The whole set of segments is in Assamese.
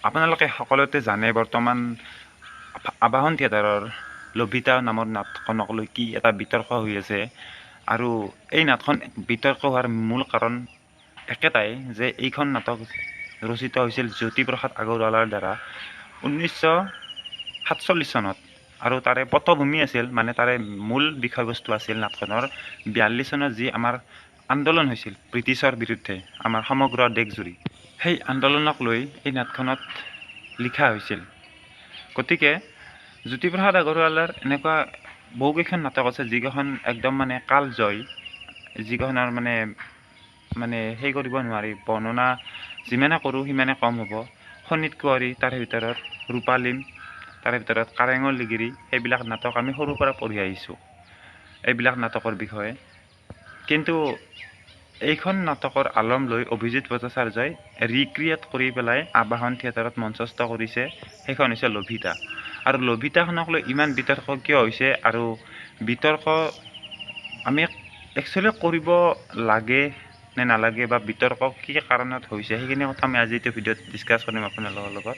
আপোনালোকে সকলোতে জানে বৰ্তমান আবাহন থিয়েটাৰৰ লভিতা নামৰ নাটখনক লৈ কি এটা বিতৰ্ক হৈ আছে। আৰু এই নাটখন বিতৰ্ক হোৱাৰ মূল কাৰণ একেটাই যে এইখন নাটক ৰচিত হৈছিল জ্যোতিপ্ৰসাদ আগৰৱালাৰ দ্বাৰা 1947 চনত, আৰু তাৰে পটভূমি আছিল, মানে তাৰে মূল বিষয়বস্তু আছিল নাটখনৰ 42 চনত যি আমাৰ আন্দোলন হৈছিল ব্ৰিটিছৰ বিৰুদ্ধে আমাৰ সমগ্ৰ দেশজুৰি, সেই আন্দোলনক লৈ এই নাটখনত লিখা হৈছিল। গতিকে জ্যোতিপ্ৰসাদ আগৰৱালাৰ এনেকুৱা বহুকেইখন নাটক আছে যিকেইখন একদম মানে কালজয়, যিকেইখনৰ মানে মানে সেই কৰিব নোৱাৰি, বৰ্ণনা যিমানে কৰোঁ সিমানে কম হ'ব। শোণিত কুঁৱৰী, তাৰে ভিতৰত ৰূপালীম, তাৰে ভিতৰত কাৰেঙৰ লিগিৰী, সেইবিলাক নাটক আমি সৰুৰ পৰা পঢ়ি আহিছোঁ এইবিলাক নাটকৰ বিষয়ে। কিন্তু এইখন নাটকৰ আলম লৈ অভিজিত ভট্টাচাৰ্যই ৰিক্ৰিয়েট কৰি পেলাই আবাহন থিয়েটাৰত মঞ্চস্থ কৰিছে, সেইখন হৈছে লভিতা। আৰু লভিতাখনক লৈ ইমান বিতৰ্ক কিয় হৈছে, আৰু বিতৰ্ক আমি একচুৱেলি কৰিব লাগে নে নালাগে, বা বিতৰ্ক কি কাৰণত হৈছে, সেইখিনি কথা আমি আজি এইটো ভিডিঅ'ত ডিছকাছ কৰিম আপোনালোকৰ লগত।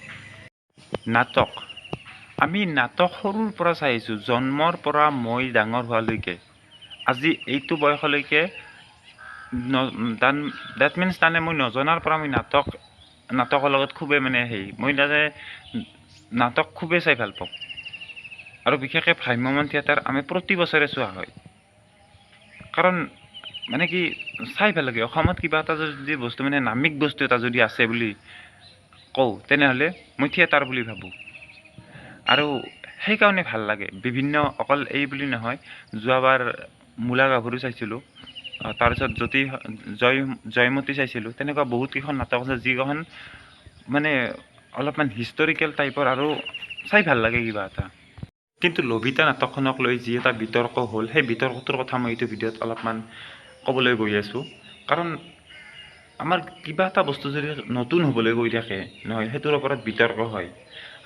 নাটক আমি নাটক সৰুৰ পৰা চাই আহিছোঁ, জন্মৰ পৰা মই ডাঙৰ হোৱালৈকে, আজি এইটো বয়সলৈকে, that means তাৰমানে মই নজনাৰ পৰা মই নাটকৰ লগত খুবেই মানে হেৰি, মই তাতে নাটক খুবেই চাই ভাল পাওঁ। আৰু বিশেষকৈ ভ্ৰাম্যমান থিয়েটাৰ আমি প্ৰতি বছৰে চোৱা হয়, কাৰণ মানে কি চাই ভাল লাগে। অসমত কিবা এটা যদি বস্তু মানে নামিক বস্তু এটা যদি আছে বুলি কওঁ, তেনেহ'লে মই থিয়েটাৰ বুলি ভাবোঁ, আৰু সেইকাৰণে ভাল লাগে। বিভিন্ন অকল এই বুলি নহয়, যোৱাবাৰ মূলা গাভৰু চাইছিলোঁ, তাৰপিছত জয়মতী চাইছিলোঁ, তেনেকুৱা বহুত কেইখন নাটক আছে যিকেইখন মানে অলপমান হিষ্টৰিকেল টাইপৰ আৰু চাই ভাল লাগে কিবা এটা। কিন্তু লভিতা নাটকখনক লৈ যি এটা বিতৰ্ক হ'ল, সেই বিতৰ্কটোৰ কথা মই এইটো ভিডিঅ'ত অলপমান ক'বলৈ গৈ আছোঁ। কাৰণ আমাৰ কিবা এটা বস্তু যদি নতুন হ'বলৈ গৈ থাকে নহয়, সেইটোৰ ওপৰত বিতৰ্ক হয়।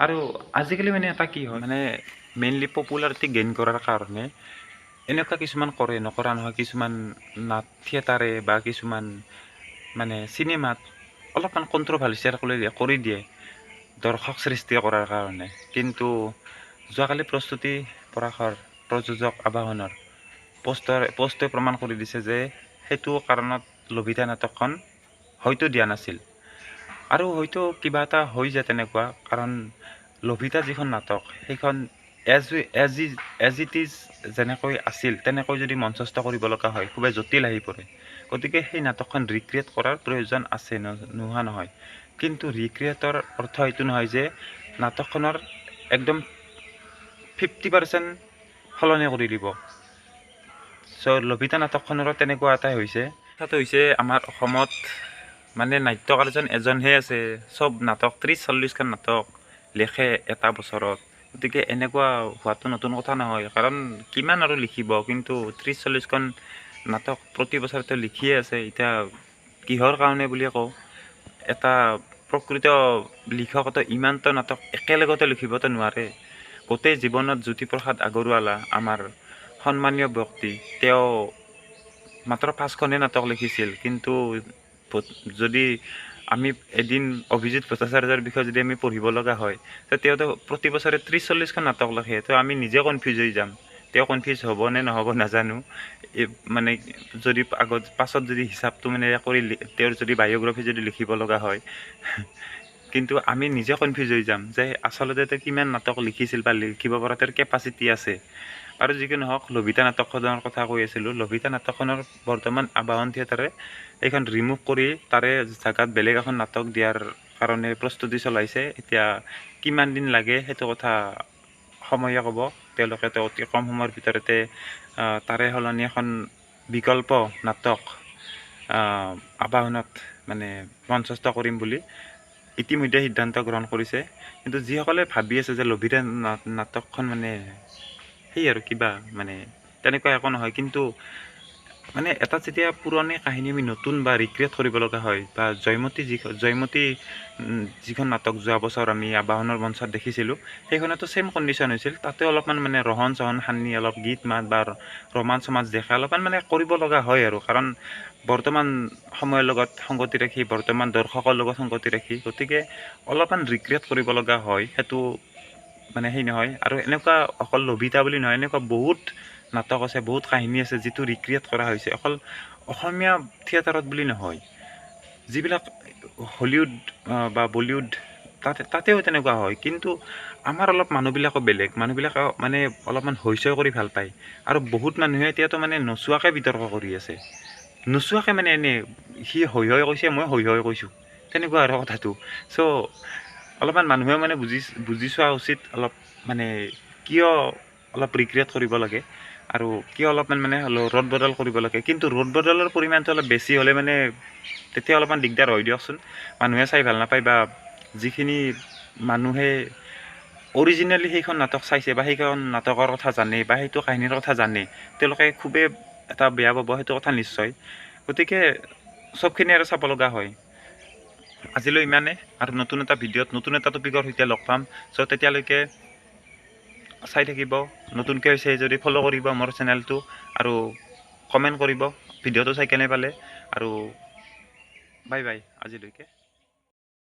আৰু আজিকালি মানে এটা কি হয়, মানে মেইনলি পপুলাৰিটি গেইন কৰাৰ কাৰণে এনেকুৱা কিছুমান কৰে, নকৰা নহয়, কিছুমান নাট থিয়েটাৰে বা কিছুমান মানে চিনেমাত অলপমান কণ্ট্ৰভাৰ্চিয়েল কৰি দিয়ে দৰ্শক সৃষ্টি কৰাৰ কাৰণে। কিন্তু যোৱাকালি প্ৰস্তুতি পৰাশৰ প্ৰযোজক আবাহনৰ পষ্টে প্ৰমাণ কৰি দিছে যে সেইটো কাৰণত লভিতা নাটকখন হয়তো দিয়া নাছিল, আৰু হয়তো কিবা এটা হৈ যায় তেনেকুৱা। কাৰণ লভিতা যিখন নাটক, সেইখন এজ it is যেনেকৈ আছিল তেনেকৈ যদি মঞ্চস্থ কৰিব লগা হয়, খুবেই জটিল আহি পৰে। গতিকে সেই নাটকখন ৰিক্ৰিয়েট কৰাৰ প্ৰয়োজন আছে, নোহোৱা নহয়। কিন্তু ৰিক্ৰিয়েটৰ অৰ্থ এইটো নহয় যে নাটকখনৰ একদম 50% সলনি কৰি দিব। চ' লভিতা নাটকখনৰো তেনেকুৱা এটাই হৈছে। কথাটো হৈছে আমাৰ অসমত মানে নাট্যকাৰজন এজনহে আছে, চব নাটক 30-40খন নাটক লিখে এটা বছৰত। গতিকে এনেকুৱা হোৱাটো নতুন কথা নহয়, কাৰণ কিমান আৰু লিখিব, কিন্তু 30-40খন নাটক প্ৰতি বছৰতে লিখিয়ে আছে। এতিয়া কিহৰ কাৰণে বুলি কওঁ, এটা প্ৰকৃত লিখকতো ইমানটো নাটক একেলগতে লিখিবতো নোৱাৰে। গোটেই জীৱনত জ্যোতিপ্ৰসাদ আগৰৱালা আমাৰ সন্মানীয় ব্যক্তি, তেওঁ মাত্ৰ 5খনেই নাটক লিখিছিল। কিন্তু যদি আমি এদিন অভিজিত ভট্টাচাৰ্যৰ বিষয়ে যদি আমি পঢ়িব লগা হয়, তো তেওঁতো প্ৰতি বছৰে 30-40খন নাটক লিখে, তো আমি নিজে কনফিউজ হৈ যাম। তেওঁ কনফিউজ হ'ব নে নহ'ব নাজানো, মানে যদি আগত পাছত যদি হিচাপটো মানে কৰি তেওঁৰ যদি বায়'গ্ৰাফী যদি লিখিব লগা হয়, কিন্তু আমি নিজে কনফিউজ হৈ যাম যে আচলতে তেওঁ কিমান নাটক লিখিছিল বা লিখিব পৰা তেওঁৰ কেপাচিটি আছে। আৰু যি কি নহওক, লভিতা নাটকখনৰ কথা কৈ আছিলোঁ। লভিতা নাটকখনৰ বৰ্তমান আবাহন থিয়েটাৰে এইখন ৰিমুভ কৰি তাৰে জেগাত বেলেগ এখন নাটক দিয়াৰ কাৰণে প্ৰস্তুতি চলাইছে। এতিয়া কিমান দিন লাগে সেইটো কথা সময়ে ক'ব। তেওঁলোকেতো অতি কম সময়ৰ ভিতৰতে তাৰে সলনি এখন বিকল্প নাটক আবাহনত মানে মঞ্চস্থ কৰিম বুলি ইতিমধ্যে সিদ্ধান্ত গ্ৰহণ কৰিছে। কিন্তু যিসকলে ভাবি আছে যে লভিতা নাটকখন মানে সেই আৰু কিবা মানে তেনেকুৱা একো নহয়, কিন্তু মানে এটা যেতিয়া পুৰণি কাহিনী আমি নতুন বা ৰিক্ৰিয়েট কৰিব লগা হয়, বা জয়মতী, যি জয়মতী যিখন নাটক যোৱা বছৰ আমি আবাহনৰ মঞ্চত দেখিছিলোঁ, সেইখনতো ছেইম কণ্ডিশ্যন হৈছিল। তাতে অলপমান মানে ৰহণ চহন সানি অলপ গীত মাত বা ৰোমাঞ্চ চমাঞ্চ দেখাই অলপমান মানে কৰিব লগা হয় আৰু, কাৰণ বৰ্তমান সময়ৰ লগত সংগতি ৰাখি, বৰ্তমান দৰ্শকৰ লগত সংগতি ৰাখি, গতিকে অলপমান ৰিক্ৰিয়েট কৰিব লগা হয়। সেইটো মানে সেই নহয় আৰু এনেকুৱা অকল লভিতা বুলি নহয়, এনেকুৱা বহুত নাটক আছে, বহুত কাহিনী আছে যিটো ৰিক্ৰিয়েট কৰা হৈছে, অকল অসমীয়া থিয়েটাৰত বুলি নহয়, যিবিলাক হলিউড বা বলিউড তাতেও তেনেকুৱা হয়। কিন্তু আমাৰ অলপ মানুহবিলাকো বেলেগ, মানুহবিলাকে মানে অলপমান হৈচৈ কৰি ভাল পায়, আৰু বহুত মানুহে এতিয়াতো মানে নোচোৱাকৈ বিতৰ্ক কৰি আছে, নোচোৱাকৈ মানে এনেই সি হৈ হৈ কৈছে, মই হৈ হৈ কৈছোঁ, তেনেকুৱা আৰু কথাটো। চ' অলপমান মানুহে মানে বুজি বুজি চোৱা উচিত অলপ, মানে কিয় অলপ ৰিক্ৰিয়েট কৰিব লাগে আৰু কিয় অলপমান মানে ৰদ বদল কৰিব লাগে। কিন্তু ৰদ বদলৰ পৰিমাণটো অলপ বেছি হ'লে মানে তেতিয়া অলপমান দিগদাৰ হয় দিয়কচোন, মানুহে চাই ভাল নাপায়, বা যিখিনি মানুহে অৰিজিনেলি সেইখন নাটক চাইছে বা সেইখন নাটকৰ কথা জানে বা সেইটো কাহিনীৰ কথা জানে, তেওঁলোকে খুবেই এটা বেয়া পাব, সেইটো কথা নিশ্চয়। গতিকে চবখিনি আৰু চাব লগা হয়। আজিলৈ ইমানে, আৰু নতুন এটা ভিডিঅ'ত নতুন এটা টপিকৰ সৈতে লগ পাম। চ' তেতিয়ালৈকে চাই থাকিব, নতুনকৈ হৈছে যদি ফ'ল' কৰিব মোৰ চেনেলটো, আৰু কমেণ্ট কৰিব ভিডিঅ'টো চাই কেনে পালে, আৰু বাই বাই আজিলৈকে।